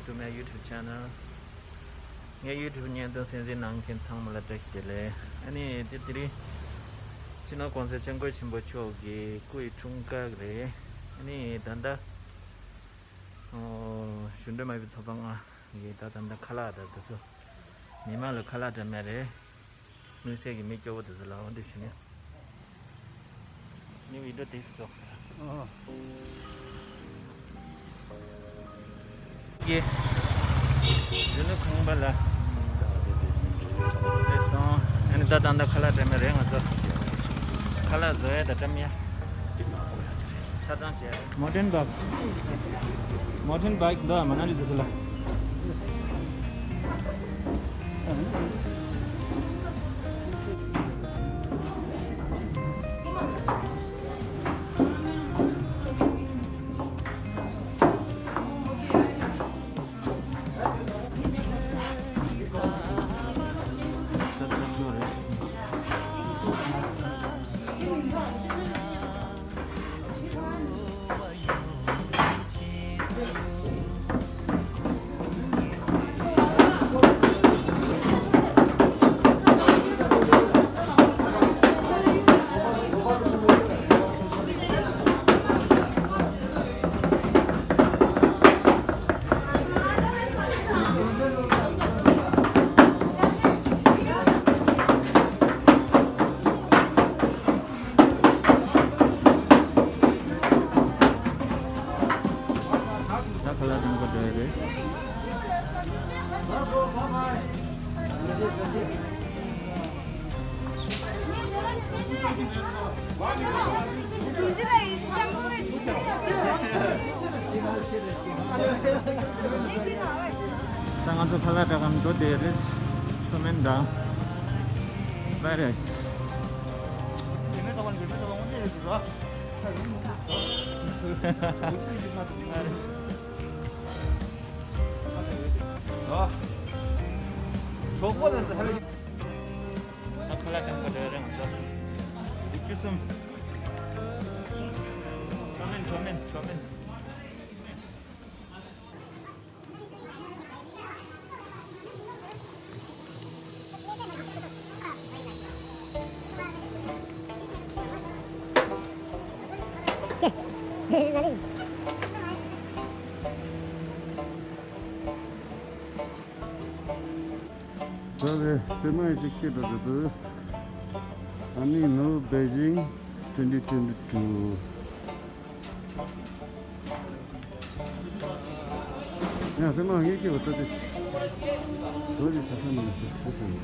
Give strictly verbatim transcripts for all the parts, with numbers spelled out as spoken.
To my YouTube channel. ངའི་YouTube བརྙན་ཐུང་གསན་གཟིགས་གནང་མཁན་ཚང་མ་ལ་བཀྲ་ཤིས་བདེ་ལེགས། ཨ་ནི་དེ་དེ་རིང་སྤྱི་ནོར་༸གོང་ས་༸སྐྱབས་མགོན་ཆེན་པོ་མཆོག་གི་སྐུ་ཡི་འཁྲུངས་སྐར་རེད། ཨ་ནི་ད་ལྟ་ཨོ་གཞོན་འབྲེལ་མ་ཡིན་པའི་ཚོགས་པ་ལྔ་གིས་ད་ད་ལྟ་ཁ་ལག་དང་དེ་ཚོ་མི་མང་ལ་ཁ་ལག་འདྲ་མེད་རེད། དམིགས་བསལ་གྱི་མི་སྐྱོ་བོ་དེ་ཚོ་ལ་འོ་འདྲ་བྱས་ནས་ངས་བི་ཌིའོ་དེ་བཟོ། ཀྱེ། གཞོན་ནུ་ཁང་པ་ལ་སླེབས་སོང་། ཨ་ནི་ད་ད་ལྟ་ཁ་ལག་འདྲ་མེད་རེད། ང་ཚོ་ཁ་ལག་བཟོ་ཡ་ད་འགྲམ་ཡ། ཆ་ཚང་བྱས། མོ་ཊན་བྷག་མོ་ཊན་བྷག་འདི་མ་ན་ལི་དུ་སི་ལ། ད་ཁ་ལག་འདྲ་མི་འདྲ་འདྲ་རེད། ད་ང་ཚོ་ཁ་ལག་འདྲ་མི་འདྲ་འགྲོ་བསྡད་རེད། མཆོད་མེ་དང་། བྷའི་རེད། གྲོགས་པོ་ལ་ཟ་རེད། ད་ཁ་ལག་འདྲ་མི་འདྲ་རེད། ང་ཚོ་ལི་ཁྱུ་གསུམ། མཆོད་མེ་མཆོད་མེ་མཆོད་མེ། ད་རེས་དེ་མ་ཞིག་ཁྱེད་འགྲོ་འདུག་ཨ་ནི་ནོ་Beijing twenty twenty-two། ཡང་དེ་མ་ངེས་ཀྱི་བ་ད་དེ་ཞིག་དོ་ཞིག་ས་ས་མི་ནུས་དེ་ས་ནི།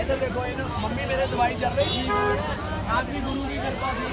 इधर देखो, इन मम्मी मेरे दवाई चल रही थी, आज भी गुरु की कृपा थी।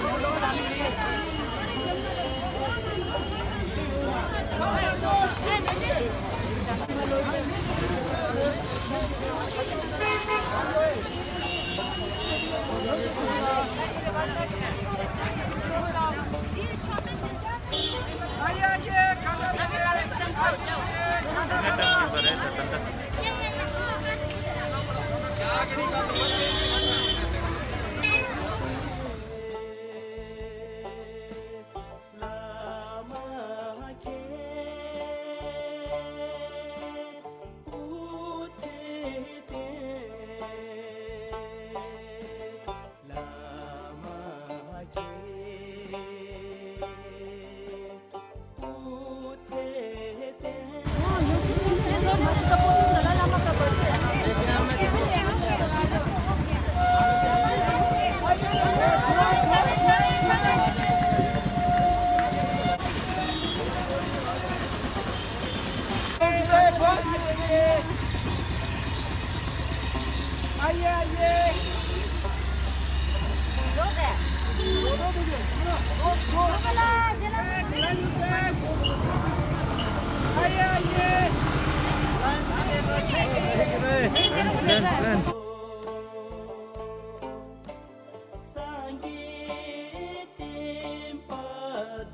སངས་རྒྱས་བསྟན་པ་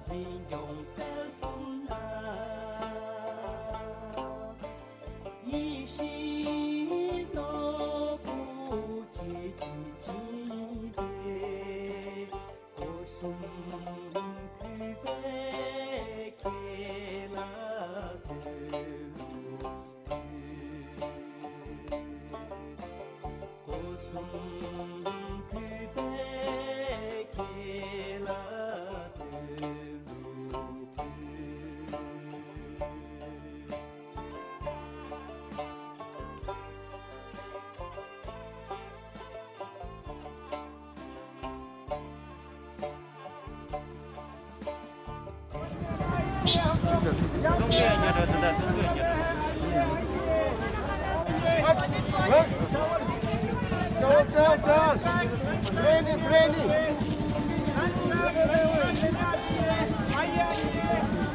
འཛིན་སྐྱོང་སྤེལ་གསུམ་ལ། ཡིད་བཞིན་ནོར་བུ་ཁྱེད་ཀྱི་སྦྱིན་པས། སྒོ་གསུམ་གུས་པས་ཁྱེད་ལ་འདུད། སྒོ་གསུམ་གུས་པས་ཁྱེད་ལ་འདུད།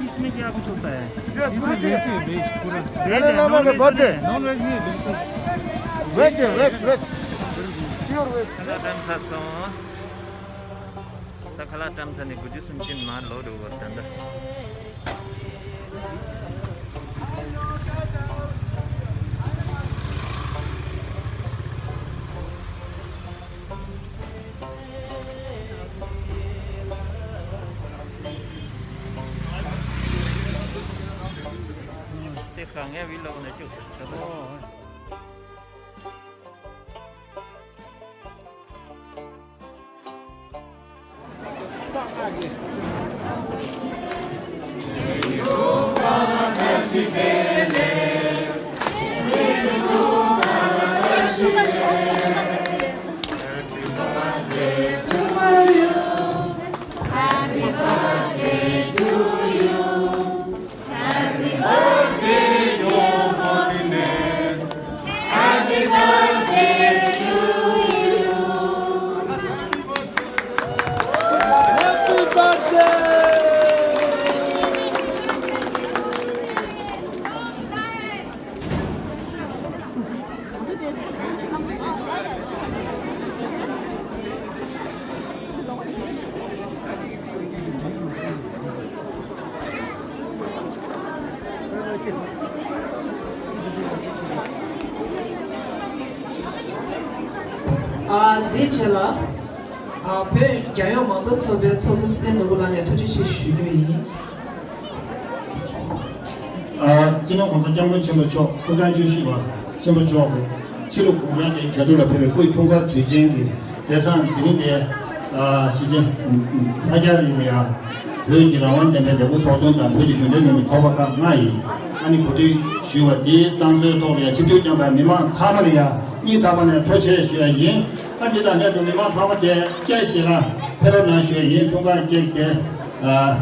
इसमें क्या कुछ होता है? ये पूरा वेज है, वेज है, पूरा। अरे, वेज है, लामा नॉन के वेज बर्थडे। नहीं है, नॉन वेज नहीं है, बिल्कुल। वेज है, वेज, वेज। Pure veg. ད་ཁ་ལག་བཀྲམ་ཚར་ནས་དགུ་བཅུ་སུམ་ཅུ་མ་ལོ་རུ་བར་ད་ལྟ། དེ་སྐང་ངས་བི་ལོག་ནས་བཅུག་ད་ལྟ། ཨ། དེའི་རྗེས་ལ། ཨ། བོད་རྒྱལ་ཡོངས་མང་གཙོ་ཚོགས་པའི་ཚོགས་གཙོ་ཚེ་བརྟན་ནོར་བུ་ལགས་ནས་ཐུགས་རྗེ་ཆེ་ཞུ་རྒྱུ་ཡིན། ཨ། སྤྱི་ནོར་༸གོང་ས་༸སྐྱབས་མགོན་ཆེན་པོ་མཆོག་སྐུ་ཕྲེང་བཅུ་བཞི་པ་ཆེན་པོ་མཆོག་གི་ཕྱི་ལུགས་གུང་ཁྲན་གྱི་རྒྱ་སྒྲུབ་ལ་ཕེབས་པའི་སྐུའི་འཁྲུངས་སྐར་དུས་ཆེན་གྱི་མཛད་བཟང་དེ་རིང་འདིར། ཨ། གཞིས་བྱེས་ལྷ་རྒྱ་རི་ནས་ཡང་བོད་ཀྱི་རང་དབང་བདེན་པའི་འདེམས་བསྐོ་ཚོགས་ཆུང་དང་བོད་ཀྱི་གཞོན་ནུ་ལྷན་ཚོགས་ཁག་ལྔ་ཡིས་ཨ་ནི་གོ་སྒྲིག་ཞུས་པ་དེའི་བསང་གསོལ་ཐོག་ལ་ཡང་ཆིབས་བསྒྱུར་བསྐྱངས་པའི་མི་མང་ཚང་མ་ལ་ཡང་སྙིང་ཐག་པ་ནས་ཐུགས་རྗེ་ཆེ་ཞུ་ཡ་ཡིན། ཨ། འདི་དང་ལྷན་དུ་མི་མང་ཚང་མ་དེ་སྐད་ཞིག་ལ་ཕེབས་རོགས་གནང་ཞུ་ཡ་ཡིན། འཁྲུངས་སྐར་ཀེག་དེ། ཨ།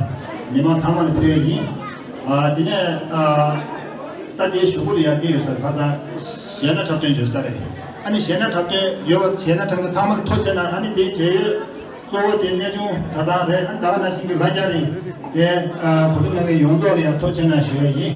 མི་མང་ཚང་མ་ལ་ཕུལ་ཡ་ཡིན། ཨ། དེ་ནས། ཨ། ད་དེའི་གཞུག་གུ་ལ་ཡ་དེ་ཡོད་ས་ཁ་སང་གཞས་སྣ་འཁྲབ་སྟོན་བྱོས་ས་རེད། ཨ་ནི་གཞས་སྣ་འཁྲབ་སྟོན་ཡོད་པ་གཞས་སྣ་འཁྲབ་མཁན་ཚང་མ་ལ་ཐུགས་རྗེ་ཆེ་གནང་། ཨ་ནི་དེའི་འབྲེལ་ཡོད་གཙོ་བོ་དེ་གནས་ཆུང་གྲྭ་ཚང་རེད། ཨ་ནི་ད་ག་ནང་བཞིན་གྱི་ལྷ་རྒྱ་རི་དེ། ཨ། གོ་སྒྲིག་གནང་མཁན་ཡོངས་རྫོགས་ལ་ཡང་ཐུགས་རྗེ་ཆེ་གནང་ཞུ་ཡ་ཡིན།